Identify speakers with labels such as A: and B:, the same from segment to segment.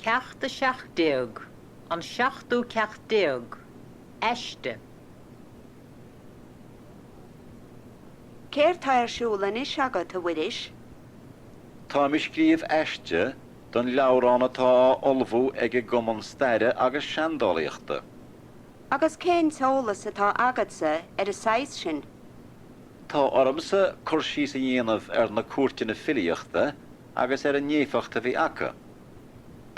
A: Ceacht 17, An seachtú ceacht déag, Aiste.
B: Céard tá ar siúl anois agat, a Mhuiris?
C: Táim ag scríobh aiste don leabhrán atá á ullmhú ag an gCumann Staire agus Seandálaíochta.
B: Agus cén t-eolas atá agatsa ar an saghas sin?
C: Tá ormsa cur síos a dhéanamh ar na cúirteanna filíochta agus ar an éifeacht a bhí acu.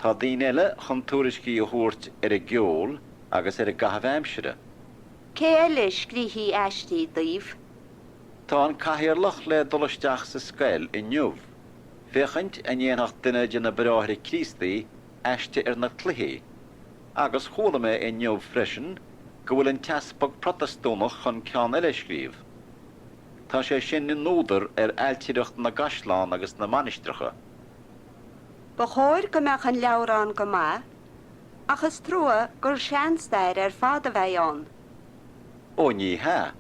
C: Tá daoine eile chun tuairiscí a thabhairt ar an gceol agus ar an gcaitheamh aimsire.
B: Cé eile a scríobhfaidh aistí daoibh?
C: Tá an cathaoirleach le dul isteach sa scoil inniu, féachaint an ndéanfadh duine de na Bráithre Críostaí aiste ar na cluichí, agus chuala mé inniu freisin go bhfuil an t-easpag Protastúnach chun ceann eile a scríobh. Tá sé sin ina údar ar ailtireacht na gcaisleán agus na mainistreacha.
B: Ba chóir go mbeadh an leabhrán go maith, ach is trua gur seanstair ar fad a bheidh ann.
C: Ó ní hea.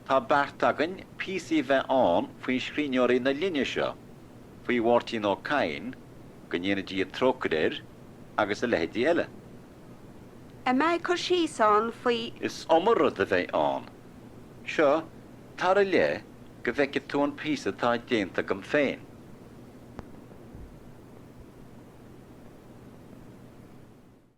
C: Tá beart againn píosaí a bheith ann faoi scríbhneoirí na linne seo, faoi Mháirtín Ó Cadhain, go ndéana Dia trócaire air, agus a leithéidí eile.
B: An mbeidh cur síos ann faoi.
C: Is iomaí rud a bheidh ann. Seo, tar i leith go bhfeicfidh tú an píosa atá déanta agam féin.